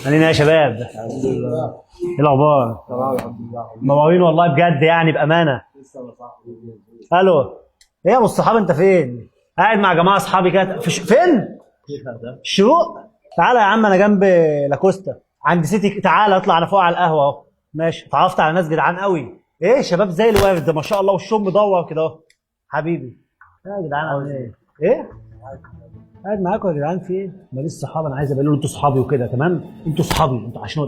عاملين ايه يا شباب؟ الحمد لله. ايه الاخبار؟ تمام الحمد لله. منورين والله بجد يعني بامانه. لسه يا صاحبي. الو، ايه يا ابو الصحاب انت فين؟ قاعد مع جماعة اصحابي كده في فين؟ الشروق. تعالى يا عم انا جنب لاكوستا عند سيتي، تعالى اطلع انا فوق على القهوة اهو. ماشي، اتعرفت على ناس جدعان قوي. ايه شباب زي الورد ده ما شاء الله، وشهم مدور كده اهو. حبيبي يا جدعان عامل ايه؟ ايه؟ قاعد معاكم يا جدعان في ايه؟ ماليش صحاب، انا عايز ابين لهم انتوا صحابي وكده. تمام؟ انتوا صحابي انتوا عشان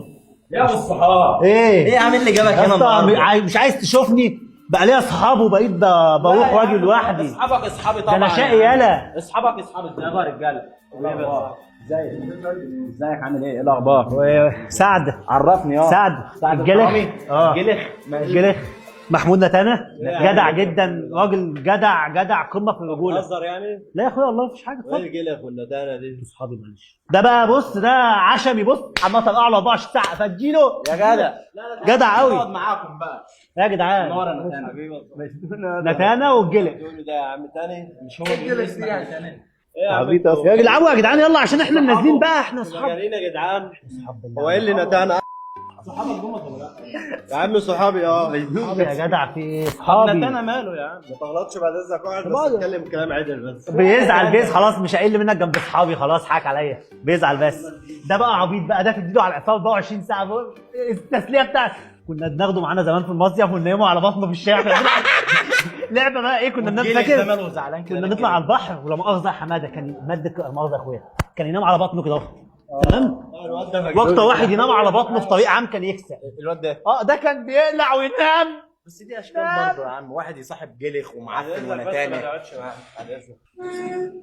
يا ابو الصحاب، ايه؟ ايه يا عم اللي جابك يا هنا اسطى النهارده؟ مش عايز تشوفني؟ بقى ليا اصحاب وبقيت بروح واجي لوحدي. اصحابك اصحابي ده طبعا. انا شقي يالا. اصحابك اصحابي. ازيك يا رجاله؟ ازيك ازيك عامل ايه؟ ايه الاخبار؟ سعد عرفني. اه سعد سعد الجلخ. الحرامي. اه الجلخ. الجلخ محمود نتانا، جدع جدا، راجل جدع جدع قمة في الرجولة. بتهزر يعني؟ لا يا اخويا والله مفيش حاجة، ايه اتفضل. الجلخ ولا ده دي؟ اصحابي معلش. ده بقى بص ده عشمي، بص عمال طلع له 24 ساعة فاديله. يا جدع جدع قوي. اقعد معاكم بقى. يا جدعان نور يا نتانا. نتانا والجلخ. تقولوا ده يا عم تاني؟ مش هو بيقول اسمك نتانا؟ ايه يا عم عبيط انتوا؟ يا جدعان يا جدعان يلا عشان احنا نازلين بقى، احنا اصحاب. مجانين يا جدعان. اصحاب بالله. هو ايه اللي نتانا؟ صحابك جم ولا لا؟ يا عم صحابي. اه اصحابي يا جدع في ايه؟ اصحابي. نتانا ماله يا عم؟ ما تغلطش بعد اذنك، اقعد بس اتكلم كلام عدل بس. بيزعل بيزعل خلاص، مش هقل منك جنب اصحابي، خلاص حاك عليا. بيزعل بس. ده بقى عبيط بقى، ده تديله على العصابة 24 ساعة فوق. التسلية بتاعته كنا بناخده معانا زمان في المصيف وننيمه على بطنه في الشارع. لعبه بقى ايه كنا بننام، الجلخ ده فاكر ماله زعلان كده؟ كنا نطلع على البحر ولا مؤاخذة يا حمادة كان مادة لا مؤاخذة يا اخويا كان ينام على بطنه كده اهو. تمام، الواد ده مجنون. وقت واحد ينام على بطنه في طريق عام كان يكسب. الواد ده اه ده كان بيقلع وينام. بس دي اشكال برضه يا عم، واحد يصاحب جلخ ومعفن بس ما ونتانه. تقعدش معاه بعد اذنك.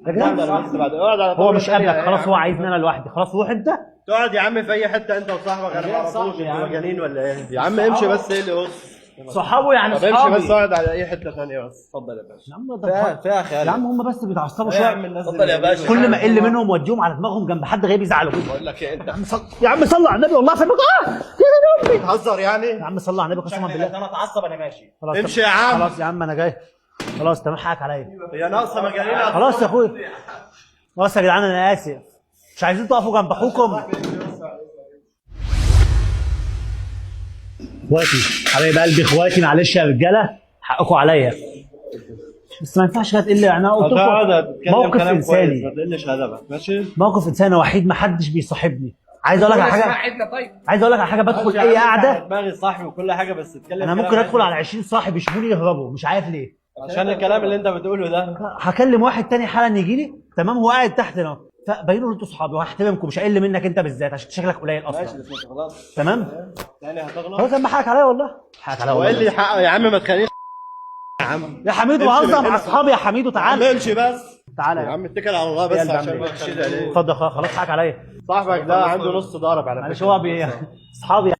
يا جدعان، بس بعد اقعد على هو طاولة مش تانية. قابلك خلاص، هو عايزني انا لوحدي. خلاص روح انت. تقعد يا عم في اي حتة انت وصاحبك، انا ما اعرفوش. صاحبي يا انتوا عم. مجانين ولا ايه؟ يا عم امشي بس، ايه اللي بص؟ صحابه يعني طب امشي بس، صحابي. اقعد على اي حتة ثانية بس. اتفضل يا باشا. يا عم ده فيها خيال يا عم هم بس بيتعصبوا ايه يا عم شوية. الناس اتفضل يا باشا. كل ما اقل منهم واديهم على دماغهم جنب حد غريب يزعلوا. بقول لك ايه انت يا عم صل... يا عم صل على النبي والله في اه يا امي. بتهزر يعني؟ يا عم صل على النبي قسما بالله. انا اتعصب انا ماشي. خلاص امشي يا عم. خلاص يا عم انا جاي. خلاص تمام حقك عليا. هي ناقصه مجانين. خلاص يا اخويا، خلاص يا جدعان انا اسف. مش عايزين تقفوا جنب اخوكم؟ اخواتي حبايب قلبي، اخواتي معلش يا رجاله حقكم عليا، بس ما ينفعش كده تقل يعني. انا قلت هتقعد لكم هتتكلم موقف كلام كويس، انساني، ما تقلش ادبك ماشي؟ موقف انساني وحيد ما حدش بيصاحبني. عايز اقول لك على حاجة، عدله. طيب عايز اقول لك على حاجة، بدخل اي قعدة دماغي صاحبي وكل حاجة، بس اتكلم انا كلام ممكن ادخل عدل. على 20 صاحب يشوفوني يهربوا مش عارف ليه. عشان الكلام اللي انت بتقوله ده. هكلم واحد تاني حالا يجي لي، تمام، هو قاعد تحت هنا، فبينوا ان انتوا صحابي وهحترمكم، مش هقل منك انت بالذات عشان شكلك قليل ماشي اصلا. بس ما تغلطش تمام تاني، هتغلط. خلاص اما حقك عليا والله، حقك عليا هو ايه اللي والله. حقه يا عم؟ ما تخلينيش يا حميد امشي بهزر من مع هنا. اصحابي يا حميد، وتعالى امشي بس تعالى يا عم، اتكل على الله بس يا قلبي عشان عامل ما إيه؟ تشيل عليه. اتفضل خلاص حقك عليا. صاحبك ده عنده نص ضرب على معلش فكرة. هو اصحابي.